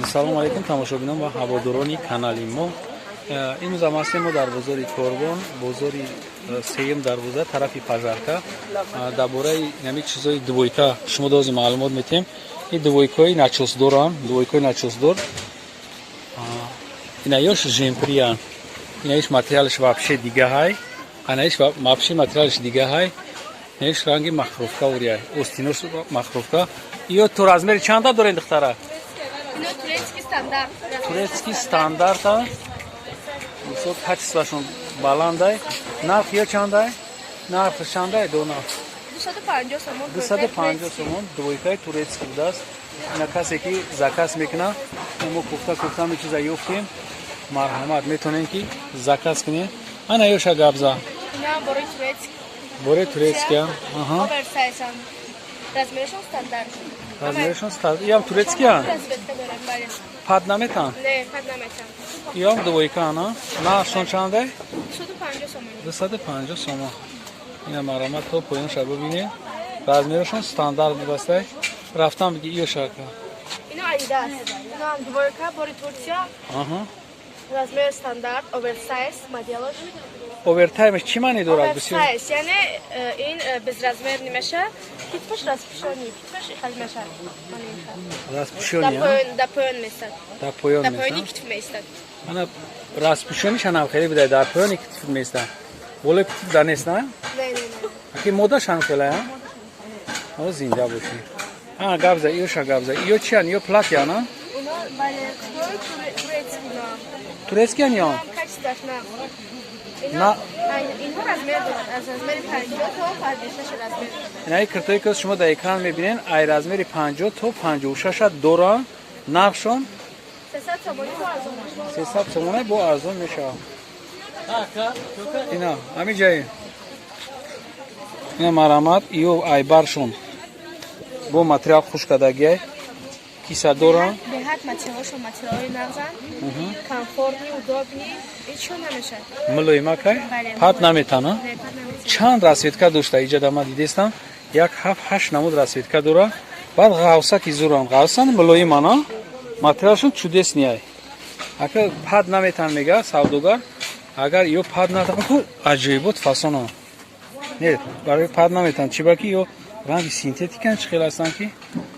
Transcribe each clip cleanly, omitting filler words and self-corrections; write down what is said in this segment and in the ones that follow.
Салому алайкум, тамошобинон ва ҳаводорони канали мо. Имрӯз ҳам ҳастем мо дар бозори Корвон, бозори сеюм дарвоза, тарафи Пожарка. Дар бораи ҳамин чизои двойка шумо дози маълумот метиҳем. Ин двойкаҳои начосдоранд, двойкаҳои начосдор. Инаёш жемприян, инаиш материалаш вообще дига ҳай, анаиш вообще материалаш дига ҳай. Инаиш ранги махровка уряй, остинош махровка. Ё то размери чанда дорен, духтара? Ино турецкий стандарт. Турецкий стандарт, а мисол, качествашон баландай. Нарх ё чандай? Нарх чандай дона? 250 сомон. 250 сомон двойкаи турецкий будааст. Ина касе ки заказ мекуна, мо куфта куфта ҳами чиза ёфтем. Марҳамат, метавонем ки заказ кунем. Ана ёша гапза. Ина бори турецкий. Бори турецкий, аҳа. Оверсайз ам. Размерашон стандарт. Размерашон стандарт. Иам турецкий ан? Расцветка дорем, бале. Пад наметан? Не, пад наметан. Иам двойка, ана нархшон чандай? 250 сомон. 250 сомон. Ина марҳамат, то поёнша бибинед. Размерашон стандарт будастай. Рафтан биги иёшака. Ино Адидас. Ино ҳам двойка, бори Турция. Размер стандарт, оверсайз, моделаш. Овертаймш чӣ маъне дорад бисёр? Оверсайз, яъне ин безразмер немеша, китфаш распушённый, китфаш хел меша. Мана ин хел. Распушённый, Да поён, да поён местад. Дар поён Да поёни места. китф меистад. Ана распушёнишан ҳам хеле бидай, дар поёни китф места, болои китф дар нест, на? Не, не, не. Аки модашам хеле, а о зинда бошӣ. А гапза, иёша гапза. Иё чиян? Иё платьян, а? Ино бале, турецкий но. Турецкиян ё? Качестваш на. Ино На. инҳо размер дорад, аз размери 50 то 56 размер дорад. Инаи киртое ки шумо дар экран мебинед, ай размери 50 то 56 доранд. Нархшон? 300 сомонӣ, бо арзон мешавад. 300 сомона, бо арзон мешавад. Ина ҳамин ҷае, ина марҳамат, ё айбаршон бо материал хушкадагиай, киса доранд. Беҳад материалошон материалҳои нағзанд, комфортный, удобный, ҳечо намешавад. Мулоимакай. Бале. Пат наметана? Не, пат наметавад. Чанд расцветка дошта иҷада ман дидестам, як, ҳафт, ҳашт намуд расцветка дора. Баъд ғавсаки зурам, ғавсан, мулоимана, материалшон чудесный ай. Ака пад наметан, мега савдогар. Агар ё пад натан, ку аҷоибот фасона не, барои пад наметан. Чӣ ба ки ё ранги синтетикан, чӣ хел ҳастанд ки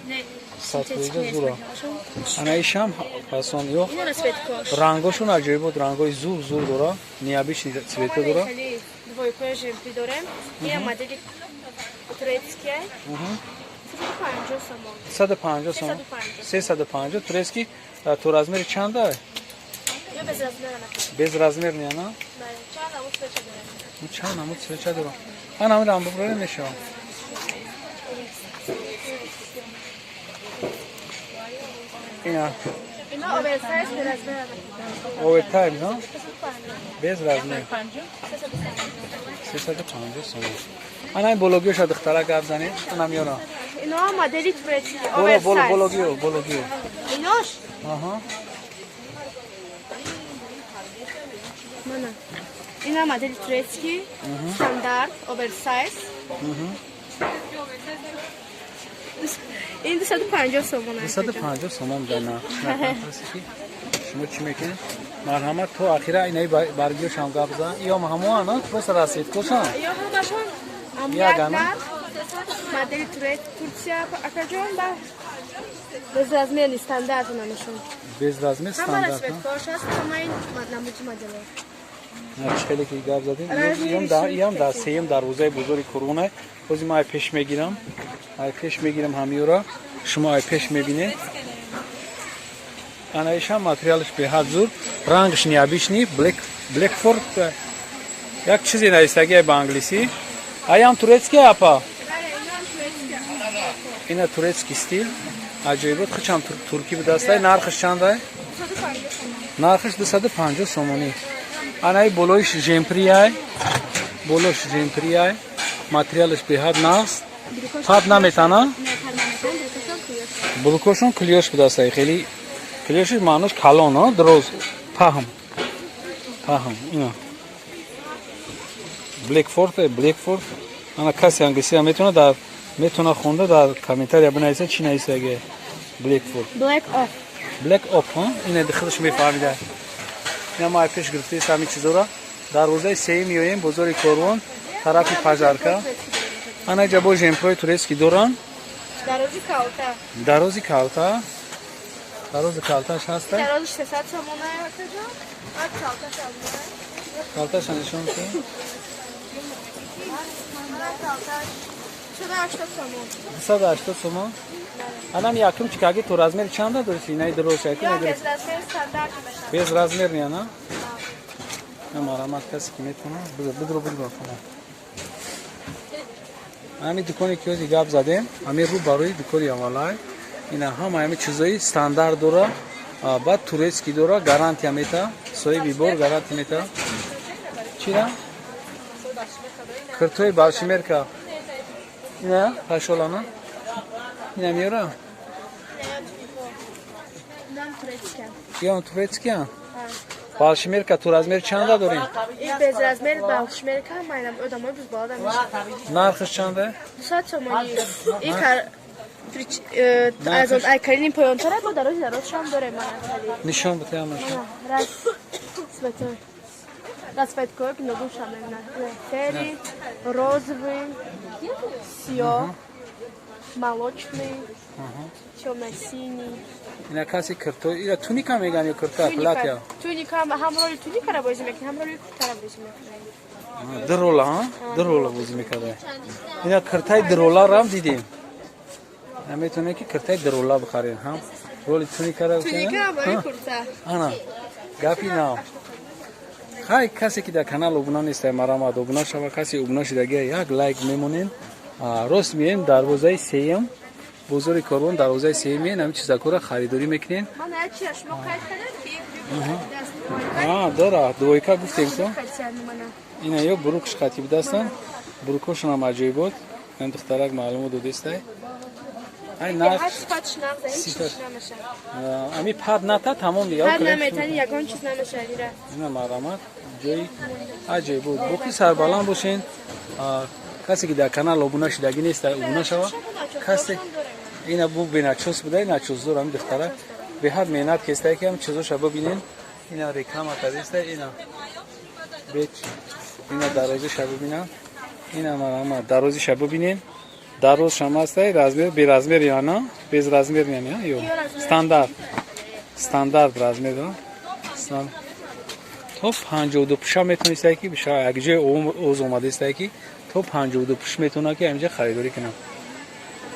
Не, 100% нест зура. материалошон. Ана ишам фасон ё. Ино расцветкош. Рангошон аҷоибот, рангои зур зур дора, необычный цвета дора. Хеле двойкои жемпри дорем. Ина модели турецкия. 350 сомон. 150 сомон. 350. 350, турецкий. То размери чанда? Ё без размера накунад. Без размер не, на? Бале, чанд намуд свеча дорем. Чанд намуд свеча дорам. Ана ҳамин буброрем, мешавам. Ина. Ино оверсайз, без размера накунад. Овертайм, на? 350. Без размер. 350. 350 сомон. Ана ин бологиёша, духтара, гап занед. Анам ёна. Ино модели турецкий, Боло, боло. оверсайз. Бологиё, бологиё. Инош? Аҳа. Мана. Ина модели турецкий, стандарт, оверсайз. Ин 250 сомон аст. 250 сомон дар нарх. Шумо чӣ мекунед? Марҳамат, то ахира инаи баргиёшам гап зан. Иём ҳамоана, просто расцветкошам. Ё ҳамашон ам Як як ана? нарх. Модели турец, Турция, акаҷон, ба безразмерный стандарт намешон. Без размер Ҳама стандарт. расцветкош аст, ҳама ин намуди модело. Чӣ хеле ки гап задем. Размери Иём дар иём дар шуд. сеюм дарвозаи бозори Курғунай. Ҳозир ман ай пеш мегирам. Ай пеш мегирам ҳамиёра. Шумо ай пеш мебинед. Ана ишам материалаш беҳад зур. Рангш необычный, Black Blackford, як чизе навистагӣ ба англисӣ. Аям турецкий, апа? Ина турецкий стиль. Аҷоибот, хичам туркӣ будастай. Нархаш чандай? 250 сомон. Нархаш 250 сомонӣ. Анаи болоиш жемприяй. Болош жемприяй. Материалаш беҳад нағз. Пад наметана? Не, пад наметан, брюкошон клёш. Брюкошон клёш будастай. Хеле клёшиш маънош калон, а? Дроз. Паҳм. Паҳм. Ина. Blackford, Blackford. Ана касе англисиро метавона дар метавона хонда, дар комментария бинависа, чӣ нависаге Blackford. Black off. Black Op, ина худаш мефаҳмида. Ина ма пеш гирифтест ҳамин чизора. Дарвозаи сеюм меоем, бозори Корвон, тарафи Пажарка. Ана ҷа бо жемпрои турецкий доранд. Дарози калта. Дарози калта. Дарози калташ ҳаста. Дарози 600 сомона, акаҷон. Баъд калташ амона. Калташа нишон ки. Ана калташ 180 сомон. 280 сомон. Анам якум чикаги ту размер чанда дорӣ? Инаи дороз яки Ё наи дороз. Без размер, стандарт мешавад. Без размер не, на? На, марамат, касе ки метавона, бидро, бидро хона. Ҳамин дуконе ки ҳози гап задем, ҳамин рӯ барои дукони аввалай. Ина ҳама ҳамин чизои стандарт дора, баъд турецкий дора, гарантия мета, соҳиби бор гарантия мета. Чира? Киртои балшимерка. Ина пашолана? Ина меёра? Нам турецкий. Ё турецкий? Балшимерка ту размер чанда дорем? Ин без размер балшмерка майнам одамои бузбалада мешавад. Нархаш чанда? 200 сомонӣ. Ин аз он айкалини поёнтара бо дарози дарозшам дорем мана. Нишон бите ҳамаша. Раз цветой. Расцветкои гуногун мемонад. Серый, розовый, сиёҳ, молочный, тёмно-синий. Ина каси кирто, ина туника меган ё кирта, платья? Туника, ҳам роли туникара бозӣ мекунад, ҳам роли куртара бозӣ мекунад. Ду рола, ду рола бозӣ мекарда. Ина киртаи дуроларам дидем. Метавонед ки киртаи дурола бихаред, ҳам роли туникара. Туника, ҳам роли курта. Ана гапи нав. Хай, касе ки дар канал обуна нестай, марамад, обуна шава. Касе обуна шудагия, як лайк мемонем. Рост меем дарвозаи сеюм, бозори Корвон, дарвозаи сеюм меем, ҳамин чизакора харидорӣ мекунем. Ман чия шумо қайд кардам ки Дора двойка гуфтем ко. Ина ё брукш қатиб дастан, брукошонам аҷоибот. Ин духтарак маълумот додестай. Ай, нарх ами пад ната, тамом дига. Пад наметани, ягон чиз намешавад ира. Ина марамат, ҷои аҷоибот. Боқи сарбаланд бошен. Касе ки дар канал обуна шудагӣ нест, обуна шава. Касе ина бу беначос буда, начос дор. Ами духтарак беҳад меҳнат кестае ки ҳам чизоша бибинен. Ина реклама кардеста, ина беч, ина дарозиша бибинам, ина марама, дарозиша бибинен. Дарозшам ҳастай, размер беразмер ё на, без размер яъне ё стандарт, стандарт размер до то 52 пуша метавонистай ки як ҷои оз омадестай ки то 52 пуш метавона ки ҳаминҷа харидорӣ кунам.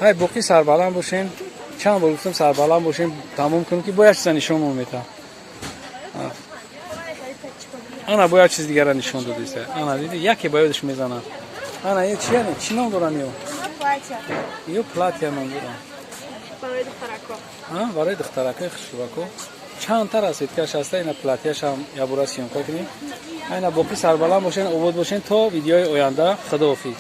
Ҳай, боқӣ сарбаланд бошем. Чанд бор гуфтам, сарбаланд бошем. Тамом кунем ки бояд чиза нишонмон метавам. Ана бояд чиз дигара нишон додиста. Ана диди, яке ба ёдаш мезанад. Ана ё чи, яне чӣ ном доранд ё? Ё платья ном доранд. Барои духтарако. Барои духтаракои хушрӯбако чандта расцветкаш ҳаста. Ина платьяшам якбора съёмка кунем. Айна, боқӣ сарбаланд бошен, обод бошен. То видеои оянда, худоҳофиз.